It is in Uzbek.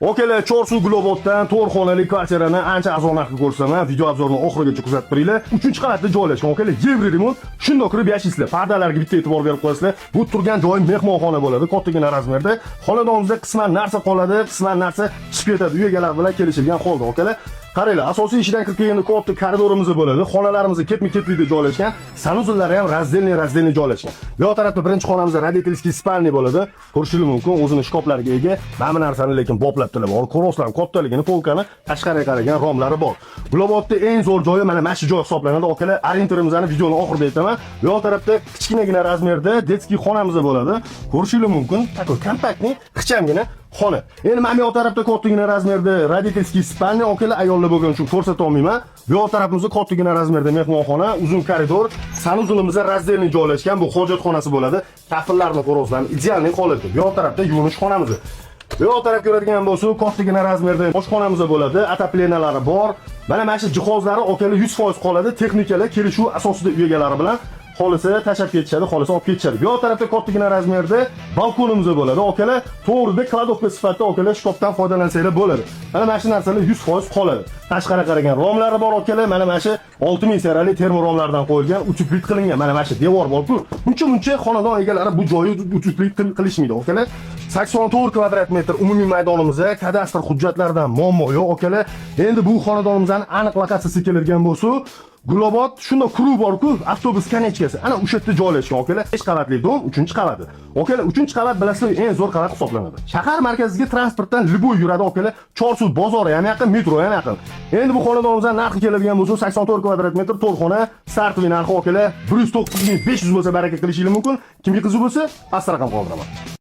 Okalar, Chorsu Guloboddan 4 xonali kvartirani ancha arzon narxga ko'rsataman. Video обзор ni oxirigacha kuzatib turinglar. 3-qavatda joylashgan, okalar, евроремонт. Shundoq kirib yashaysizlar. Pardalarga bitta e'tibor berib qo'yasizlar. Bu turgan joy mehmonxona bo'ladi, kattagina размер da. Xonadonimizda qisman narsa qoladi, qisman narsa chiqib ketadi. Uy egalari bilan kelishilgan holda, okalar. Qaranglar, asosiy eshigidan kirib kelganda katta koridorimiz bo'ladi. Xonalarimiz ketma-ketlikda joylashgan. Санузел lari ham раздельный раздельный joylashgan. Bu yoq tarafda birinchi xonamizda родительский спальня bo'ladi. Ko'rishingiz mumkin, o'zini shkaflariga ega. Mana bu narsani lekin boplabdilar. Bor, ko'rasizlar, kattaligini, полка ni tashqariga qaragan romlari bor. Gulobodda eng zo'r joyi mana shu joy hisoblanadi. Okalar, ориентир imizni videoni oxirida aytaman. Bu yoq tarafda kichkinagina размер da детский xonamiz bo'ladi. Ko'rishingiz mumkin, такой компактный, ixchamgina xona. Endi mana bu yoq tarafda kattagina размер da родительский спальня, okalar, ayollar bo'lgani uchun ko'rsata olmayman. Bu yoq tarafimizda kattagina размер da mehmonxona, uzun koridor, санузел imiz раздельный joylashgan, bu hojatxonasi bo'ladi. Kafillarni ko'rasizlar, идеальный holatda. Bu yoq tarafda yuvinish xonamiz. Bu yoq taraf ko'radigan bo'lsak, kattagina размер da oshxonamiz bo'ladi, отопления lari bor. Mana shu jihozlari, okalar, 100% qoladi, texnikalar kelishuv asosida uy egalari bilan, xohlasa tashlab ketishadi, xohlasa olib ketishadi. Bu yoq tarafda kattagina размер da balkonimiz bo'ladi. Okalar, to'g'rida кладовка sifatida, okalar, shkafdan foydalansanglar bo'ladi. Mana shu narsalar 100% qoladi. Tashqari qaragan romlari bor, okalar, mana shu 6000 seriyali termoromlardan qo'yilgan, утеплить qilingan. Mana shu devor bor-ku. Uncha-muncha xonadon egalari bu joyi утеплить qilishmaydi, okalar. 84 kvadrat metr umumiy maydonimizda kadastr hujjatlaridan muammo yo'q, okalar. Endi bu xonadonimizning aniq lokatsiyasiga keladigan bo'lsa, Gulobod shunda круг bor-ku, avtobus конечка si. Ana o'sha yerda joylashgan, okalar. 5 qavatli дом, 3-qavati. Okalar, 3-qavat, bilasizlar, eng zo'r qavat hisoblanadi. Shahar markaziga transportdan любой yuradi, okalar. Chorsu bozori ham yaqin, metro ham yaqin. Endi bu xonadonimizning narxi keladigan bo'lsa, 84 kvadrat metr 4 xona, стартовый narxi, okalar, 109 500 bo'lsa, baraka qilishingiz mumkin. Kimga qiziq bo'lsa, pastda raqam qoldiraman.